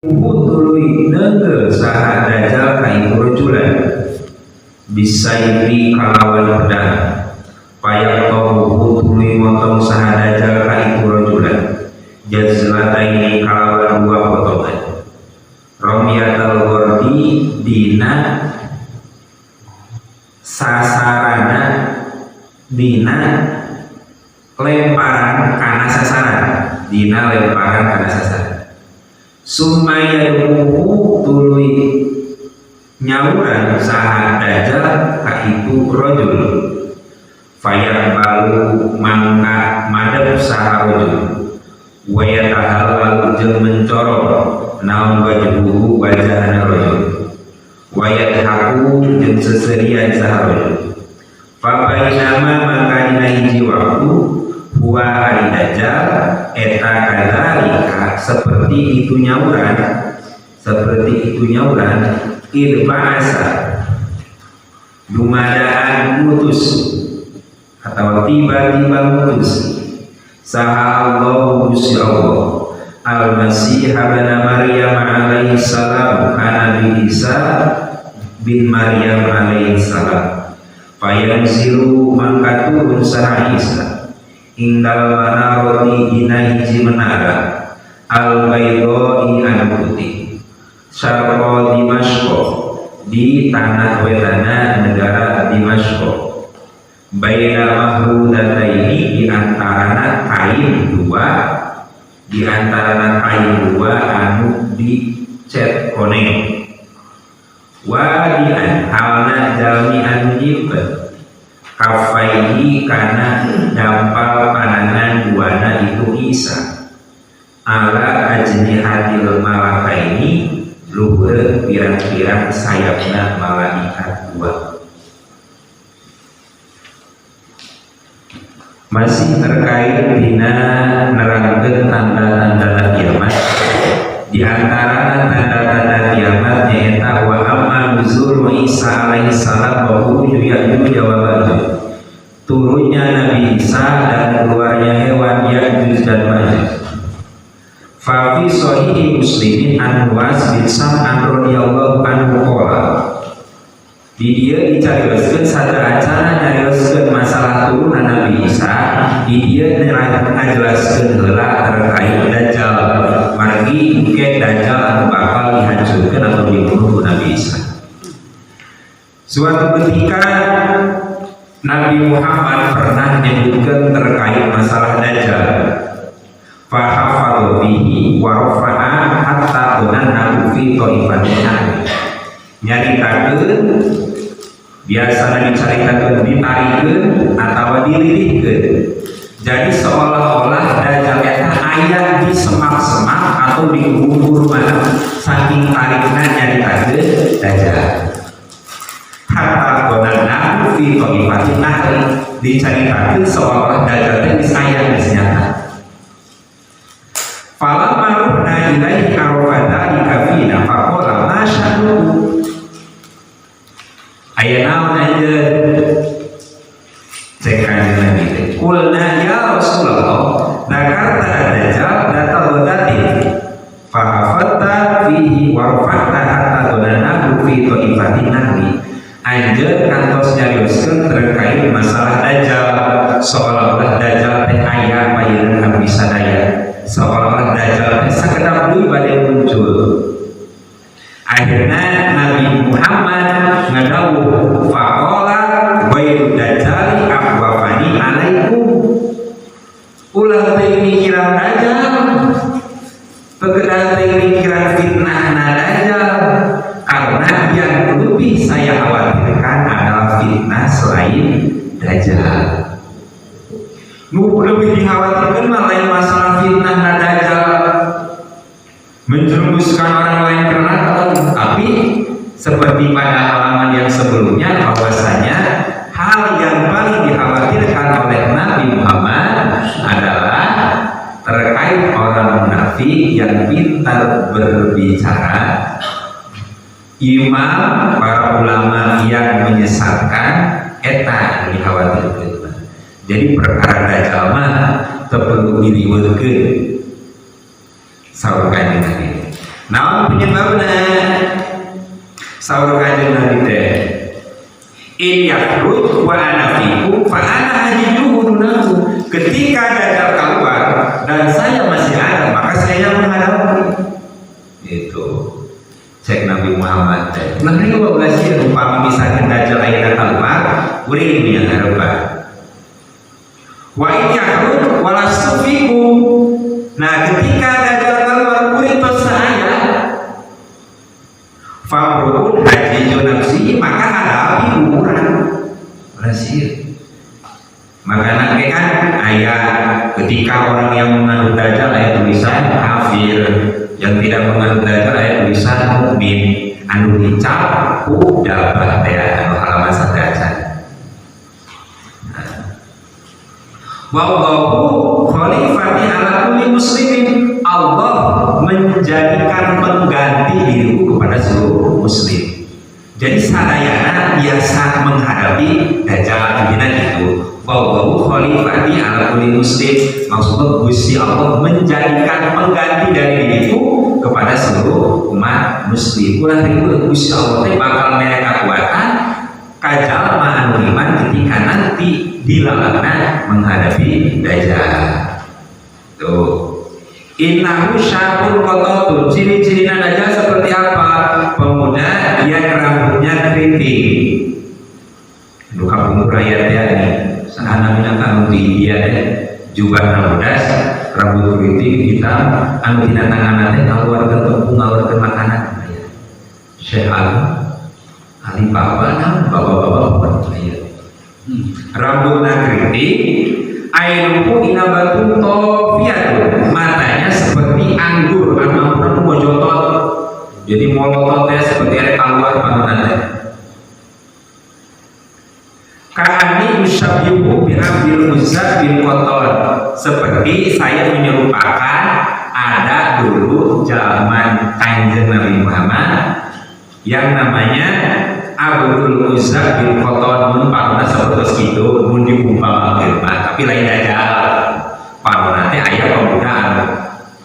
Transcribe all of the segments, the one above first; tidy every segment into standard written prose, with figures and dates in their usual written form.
Tuluy neunggeul saha Dajjal ka itu rajulan bisaifi kalawan pedang, fayaqta'uhu tuluy motong saha Dajjal ka itu rajulan jazlataini kalawan dua potongan, romyatal ghardi dina sasarana, dina lemparan kana sasaran, dina lemparan kana sasaran. Summa yadumuhu tuluy nyawuran saha Dajjal ka itu rajul, fayaqbalu mangka madep saha rajul, wa yatahallalu jeung mencorong naon wajhuhu wajahna rajul, wa yadhaku jeung seserian saha rajul. Fa bainama maka dina hiji waktu huwa ari Dajjal eta kadzalika seperti itu nyawuran, seperti itu nyawuran, id ba'asa dumadaan mutus atau tiba-tiba mutus saha Allah Gusti Allah Al-Masih ibn Maryam alaihi salam ka Nabi Isa bin Maryam alaihi salam. Fayanzilu mangka turun saha Isa indal manarati dina hiji menara al-baydai anu putih syarqa Dimashq di tanah wetana negara Dimashq, baina mahrudataini di antarana kain dua, di antarana kain dua anu dicet koneng, wadian halna jalmi anu nyimpen kafaihi kana dampal panangan duana itu Isa ala ajnihatil malakaini luhureun pirang-pirang sayapna malaikat dua. Masih terkait dina nerangkeun tanda-tanda kiamat. Di antara tanda-tanda kiamat nyaeta wa amma nuzul Isa alaihi salam wa khuruju Ya'juj wa Ma'juj. Turunnya Nabi Isa dan keluarnya hewan Ya'juj dan Ma'juj. Fa fi sahihi Muslimin an Nuwas bin Sam'an radhiyallahu anhu qala. Di dia dicarioskeun sada acara nyarioskeun masalah turunan Nabi Isa, di dia ngajelaskeun heula terkait Dajjal. Margi engke Dajjal anu bakal dihancurkeun atau dibunuh ku Nabi Isa. Suatu ketika Nabi Muhammad pernah menyebutkan terkait masalah Dajjal. Fahafadhu bihi wa rafa'a hatta dhanannahu fi ta'ifatin. Nyaritakeun biasana dicaritakeun ditarikeun atawa dilirihkeun. Jadi seolah-olah Dajjal eta aya di semak-semak atau di kurma saking tarikna nyaritakeun Dajjal. Hatta dhanannahu fi ta'ifatin nahri, dicaritakeun seolah-olah Dajjal teh geus aya geus nyata. Falamma ruhna ilaihi arafa dzalika fina faqala ma sya'nuhu. Aya naon anjeun? Cek kanjeng Nabi teh. Qulna ya Rasulullah, dzakarta ad-dajjal dzata ghadatin fahafatta fihi wa rafa'ta hatta dhanannahu fi ta'ifatin nahri. Anjeun kantos nyarioskeun terkait masalah Dajjal seolah-olah Dajjal teh aya payeuneun abdi sadaya, seolah-olah Dajjal teh sakedap deui bade muncul. Akhirnya Nabi Muhammad ngadawuh faqala ghairu dajjali akhwafani alaikum. Ulah teh mikiran Dajjal, pekedang teh mikiran fitnah na Dajjal, karena yang lebih saya khawatirkan adalah fitnah selain Dajjal. Nu lebih dikhawatirkan mah lain masalah fitnah na Dajjal menjerumuskan orang lain ke neraka, tapi seperti pada halaman yang sebelumnya bahwasanya hal yang paling dikhawatirkan oleh Nabi Muhammad adalah terkait orang munafik yang pintar berbicara, imam para ulama yang menyesatkan, eta dikhawatirkan. Jadi perkara Dajjal mah teu perlu diriweuhkeun saur kanjeng Nabi. Naon penyebabna? Saur Kanjeng Nabi teh, in yakhruj wa ana fikum fa ana hajijuhu dunahu. Ketika Dajjal keluar dan saya masih ada, maka saya menghadapi. Itu cek Nabi Muhammad teh. Nah, ini ulah sieun upami misalkan Dajjal ayeuna keluar, kuring yang harapan. Wa in yakhruj wa lastu fikum. Nah, ketika Dajjal keluar kuring tos saya, famruun hajiju nafsihi, maka hadapi urang. Ulah sieun. Maka nanti kan ayat ketika orang yang menganut Dajjal ayat tulisan kafir, yang tidak menganut Dajjal ayat tulisan mukmin, anu dicap ku dabah teh anu halaman sadacan. Nah. Wallahu khalifati ala kulli muslimin. Allah menjadikan pengganti diriku kepada seluruh muslim. Jadi sadayana biasa menghadapi Dajjal intinya gitu. Wallahu khalifati ala kulli muslim. Maksudnya Gusti Allah menjadikan pengganti dari diriku kepada seluruh umat muslim. Ulah riweuh, Gusti Allah teh bakal mere kekuatan ka jalma anu iman ketika nanti dilalana menghadapi Dajjal. Tuh. Innahu syabun qototun. Ciri-ciri Dajjal seperti apa? Pemuda yang rambutnya keriting. Nu kapungkur aya teh nih. Saha namina anu di India teh jubahna bodas, rambut keriting hitam, anu dina tanganna teh ngaluarkeun tepung, ngaluarkeun makanan. Aya. Syekh Ali Ali Baba, nah, bapak-bapak aya. Rambutna keriting, ainuhu inabatun tofiyatun, matanya seperti anggur, anu anggur mojotot. Jadi molototnya seperti ada keluar bangunan teh. Ka'anni usyabbihu bi Abdul Uzza bin Qattan. Seperti saya menyerupakan ada dulu zaman Kanjeng Nabi Muhammad yang namanya Abdul Uzza bin Qattan, mun panonna seperti itu mun diumpamakeun mah, tapi lain Dajjal. Panonna teh aya pemuda anu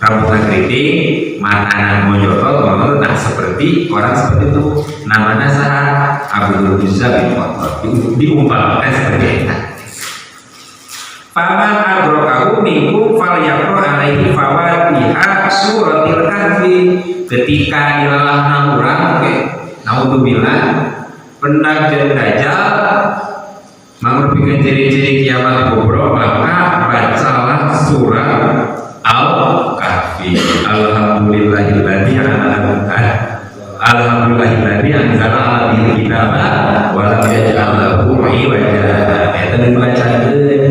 rambutna keriting, matana monjotot, monjotot, nah seperti orang seperti itu namanya saha? Abdul Uzza bin Qattan, diumpamakan seperti itu. Faman adrokahu minkum falyaqra alaihi fawatiha suratil kahfi. Ketika dilalahna urang oke, naudzubillah pendak jeung Dajjal mangrupikeun ciri-ciri kiamat kubro, maka bacalah surat Al-Kahfi. Alhamdulillahilladzi Alhamdulillahilladzi anzala ala abdihi kitaba wa lam yaj'al lahu 'iwaja. Eta dibacakeun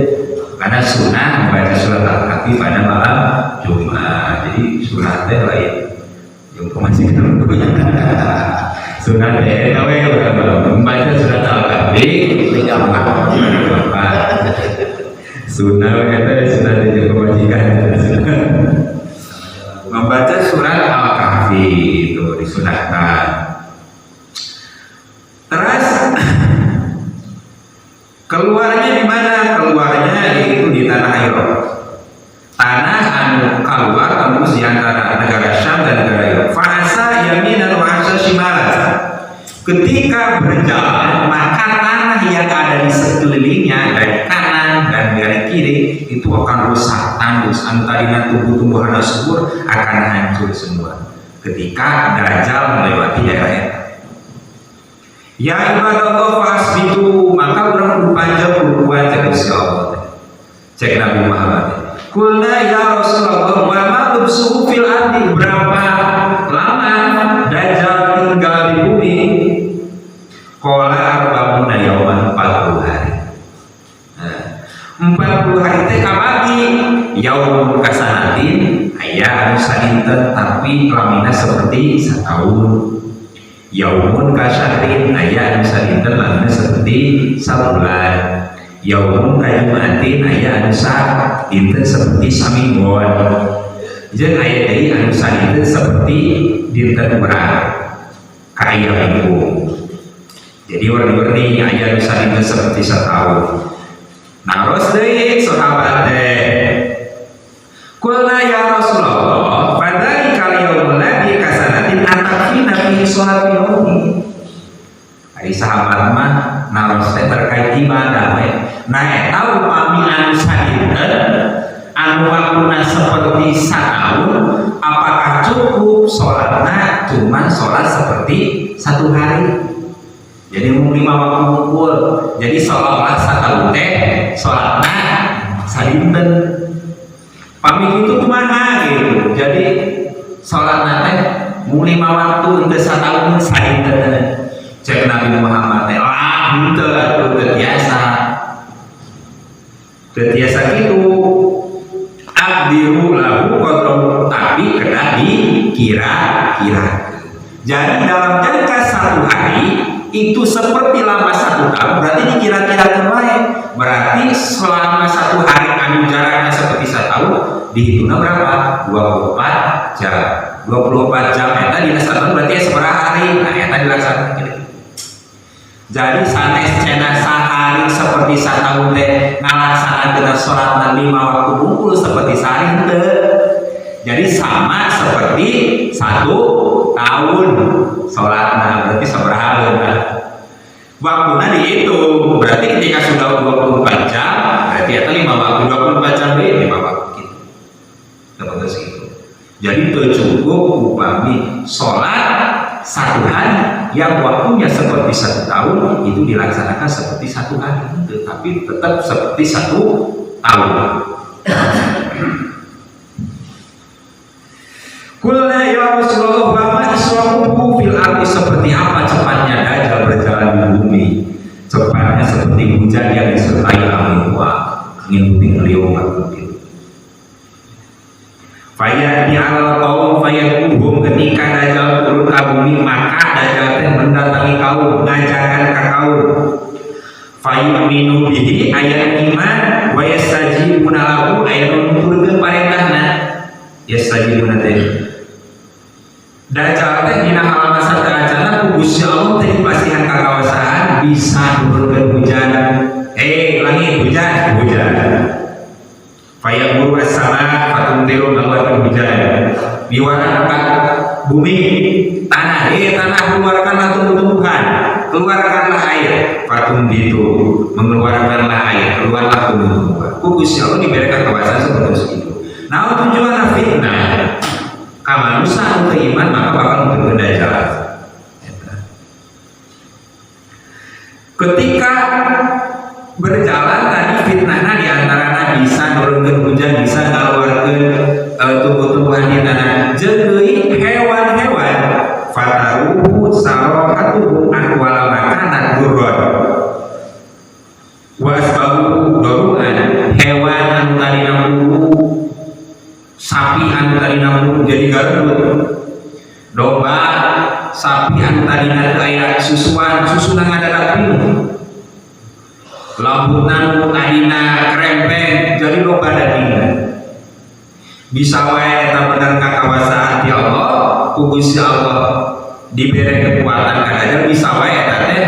karena sunnah membaca surat Al-Kahfi pada malam Jumat. Jadi sunnah teh lain yang pemajikan, sunnah teh eta we membaca surat Al-Kahfi Jumat. Sunnah eta sunnah teh jeung pemajikan. Membaca surat Al-Kahfi itu disunahkan. Terus keluarnya di mana? Keluarnya yaitu di tanah Irak. Tanah anu keluar tembus di antara negara Syam dan negara Irak. Fa'asa yaminan wa asa shimalan. Ketika berjalan, maka tanah yang ada di sekelilingnya dari kanan dan dari kiri itu akan rusak, tandus. Anu tadinya tumbuh-tumbuhan subur akan hancur semua ketika Dajjal melewati daerah itu. Ya ibadallah fasbitu, maka urang kudu panjang, kudu kuat cek Gusti Allah. Cek Nabi Muhammad. Kulna ya Rasulullah wa ma lubsuhu fil ardi, berapa lama Dajjal tinggal di bumi? Qala arba'una yauman, 40 hari. Nah, 40 hari teh kabagi yaum kasanatin, aya anu sadinten tapi lamina seperti setahun. Yaumun kasyahrin, aya anu sadinten lamina seperti sabulan. Yaumun kajumatin, aya anu sadinten seperti saminggon. Jeung aya deui anu sadinten seperti dinten urang ka minggu. Jadi warni-warni, aya anu sadinten seperti setahun. Naros deui sahabat teh. Kulna ya Rasulullah, fadzalikal yaumul ladzi kasanatin sholat yaumin. Ari sahabat mah naros teh terkait ibadah we. Nah eta upami anu sadinten anu waktuna seperti sataun, apakah cukup sholatna cuma sholat seperti satu hari? Jadi mung 5 waktu ngumpul. Jadi seolah-olah sataun teh sholatna sadinten. Pami kitu kumaha gitu. Jadi sholatna teh mung 5 waktu henteu sataun sadinten. Cek Nabi Muhammad teh lah henteu atuh teu tiasa. Teu tiasa kitu. Aqdiru lahu qadra, tapi kedah dikira-kira. Jadi dalam jangka satu hari itu seperti lama 1 tahun, berarti dikira-kira wae. Berarti selama 1 hari anu jaraknya seperti 1 tahun dihitungnya berapa? 24 jam. 24 jam eta dina 1 tahun berarti sabaraha hari? Nah eta dilaksanakan gitu. Jadi sanes cenah sehari seperti satahun teh ngalaksanakeun salat 5 waktu bungkul seperti sehari henteu. Jadi sama seperti 1 tahun salatna berarti sabaraha heula. Waktuna dihitung, berarti ketika sudah 24 jam berarti eta 5 waktu, 24 jam deui 5 waktu gitu. Seperti itu. Jadi teu cukup upami salat 1 hari yang waktunya seperti 1 tahun itu dilaksanakan seperti 1 hari, tetapi tetap seperti 1 tahun. Qulna ya Rasulullah wa ma isra'uhu fil ardi, seperti apa cepatnya Dajjal berjalan di bumi? Cepatnya seperti hujan yang disertai angin kuat, angin puting beliung mungkin. Fayati al qaum fayatuhum, ketika Dajjal turun ke bumi maka Dajjal teh mendatangi kaum, ngajakan ke kaum. Fayu'minu bihi ayat iman wa yastajibuna lahu ayat nuturkeun parentahna. Yastajibuna teh Dajjal teh dina halaman sateuacanna ku Gusti Allah teh dipasihan kakawasaan bisa nurunkeun hujan. Langit hujan, hujan. Fayamuru as-sama fatumtiru, mengeluarkan hujan. Diwarnakan bumi, tanah, tanah keluarkanlah tumbuh-tumbuhan, keluarkanlah air. Fatumbitu, mengeluarkanlah air, keluarlah tumbuh-tumbuhan. Ku Gusti Allah diberikan kekuasaan seperti itu. Nah, tujuan fitnah ka manusia anu teu iman maka bakal nuturkeun Dajjal. Ketika berjalan tadi fitnahna diantarana bisa nurunkeun hujan, bisa ngaluarkeun tumbuh-tumbuhan di tanah. Jeung deui hewan-hewan fataruhu sarahatuhu ahwala makanat durron wa asbahu doruan, hewan anu tadina buru, sapi anu tadina buru jadi garut, domba sapi anu tadina teu aya susuan, susuna ngadadak pinuh, lambutna nu tadina krempeng jadi loba dagingna. Bisa wae eta bener kakawasaan ti Allah, ku Gusti Allah dibere kekuatan ka Dajjal, bisa wae eta teh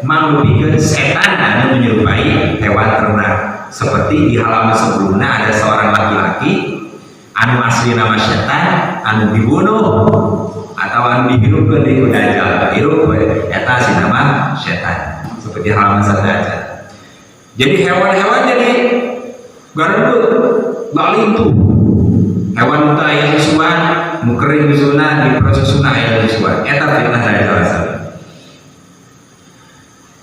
mangrupikeun setan anu menyerupai hewan ternak. Seperti di halaman sebelumnya ada seorang laki-laki anu asli nama setan anu dibunuh atau anu dihirupkeun di ku Dajjal, hirup we eta asli nama setan seperti halaman satu aja. Jadi hewan-hewan jadi garut galintuh. Hewan nu aya susuan, nu kering susuna, diproses susuna aya susuan. Eta fitnah Dajjal asal.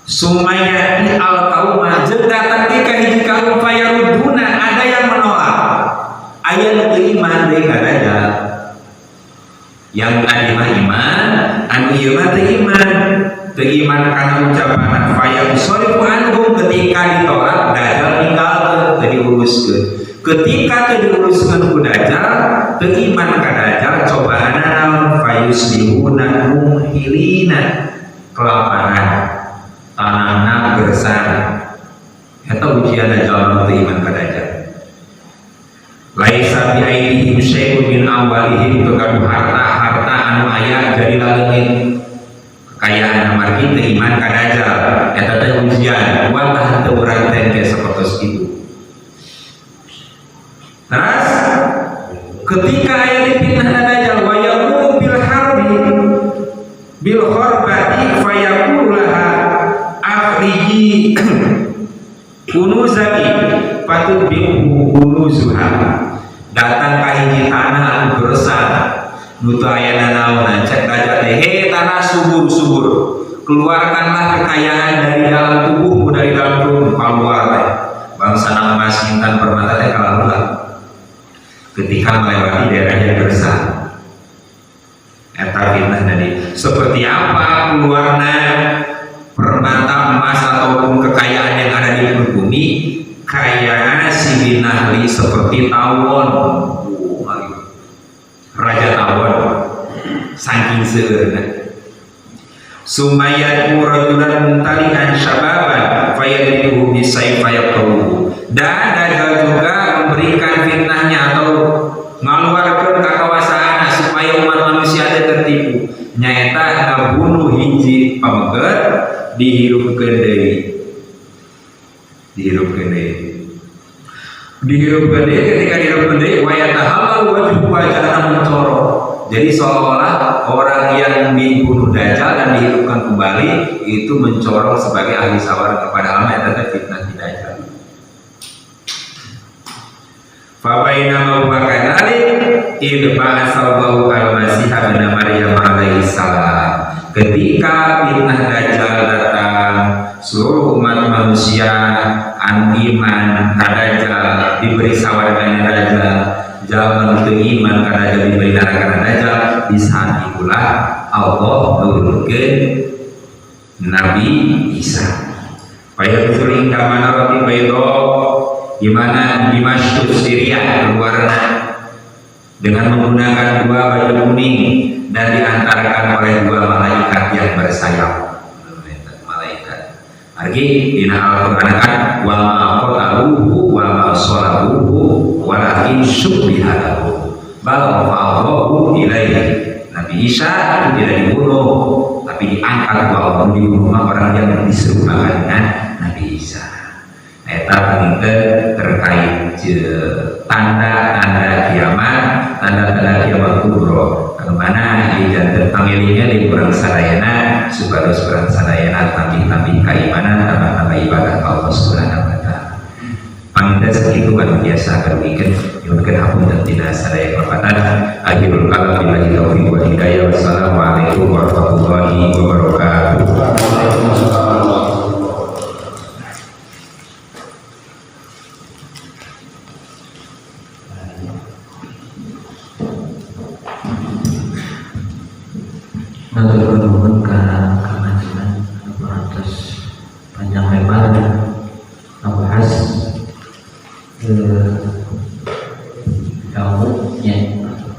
Sumayati al kauma jeung datang deui ka hiji kaum fayaruduna, ada yang menolak. Aya nu teu iman deui ka Dajjal. Yang tadi mah iman, anu ieu mah teu iman. Teu iman kana ucapan fayansarifu anhum, ketika ditolak Dajjal ninggalkeun, teu diuruskeun. Ketika teu diuruskeun ku Dajjal, teu iman ka Dajjal, cobaanna naon? Fayusbihuna muhilina, kelaparan, tanahna gersang. Eta ujian Dajjal nu teu iman ka Dajjal. Laisa bi aidihim syai'un min amwalihim, teu gaduh harta-harta anu aya jadi laleungit kekayaan amargi teu iman ka Dajjal. Eta teh ujian kuat tah teu urang teh ke sapertos kitu. Terus ketika aya di fitnah Dajjal wa yaqulu bil harbi, Bil kharbati fayaqulu laha akhriji kunuzaki fatudbi'uhu kunuzuha. Datang ka hiji tanah anu gersang nu teu aya nanaonan, cek Dajjal teh, "He tanah subur-subur, keluarkanlah kekayaan dari dalam tubuhmu, dari dalam tubuhmu." Keluar teh bangsa emas, intan, permata teh keluar ketika melewati daerah yang gersang. Eta fitnah tadi seperti apa keluarna permata emas ataupun kekayaan yang ada di bumi? Kayak si nahli, seperti tawon, raja tawon, saking seueurna. Sumayat rajulan mumtali'an syababan fayadribuhu bisayf fayaqtuluhu. Dan Dajjal juga memberikan fitnahnya atau ngaluarkeun kakawasaan supaya umat manusia teh tertipu, nyaeta ngabunuh hiji pameget, dihirupkeun deui, dihirupkeun deui, dihirupkeun deui. Ketika dihirupkeun deui, wa yatahallal wajhu, wajahna mencorong. Jadi seolah-olah orang yang dibunuh Dajjal dan dihidupkan kembali itu mencorong sebagai ahli sawarga, padahal mah eta teh fitnah di Dajjal. Fa bainama huwa kadzalik id ba'atsallahu al-Masih ibn Maryam alaihi salam. Ketika fitnah Dajjal datang, seluruh umat manusia anu iman ka Dajjal diberi sawarganya Dajjal, jalma nu teu iman ka Dajjal diberi neraka Dajjal. Di saat itulah Allah nurunkeun Nabi Isa. Fayadkhulu inda manarati bayda, di mana di Damaskus, Syria, keluarna dengan menggunakan dua baju kuning dan diantarkan oleh dua malaikat yang bersayap. Malaikat. Argi dina Al-Qur'an kan wa ma qataluhu wa ma salabuhu walakin syubbiha lahu bal rafa'ahu ilaihi. Nabi Isa itu tidak dibunuh, tapi diangkat. Walaupun dibunuh orang yang diserupakan dengan Nabi Isa. Eta panginten terkait tanda-tanda kiamat, tanda-tanda kiamat kubro, anu mana ieu janten pangelingan di urang sadayana supados urang sadayana tambih-tambih keimanan, tambah-tambah ibadah ka Allah Subhanahu wa taala. Panginten sakitu anu biasa kadugikeun, nyuhunkeun hapunten tina sadaya kalepatan. Akhirul kalam, billahi taufiq wal hidayah, wassalamualaikum warahmatullahi wabarakatuh. Waalaikumsalam. Matur nuwun ka Kang anu parantos panjang lebar ngabahas ilmu nya.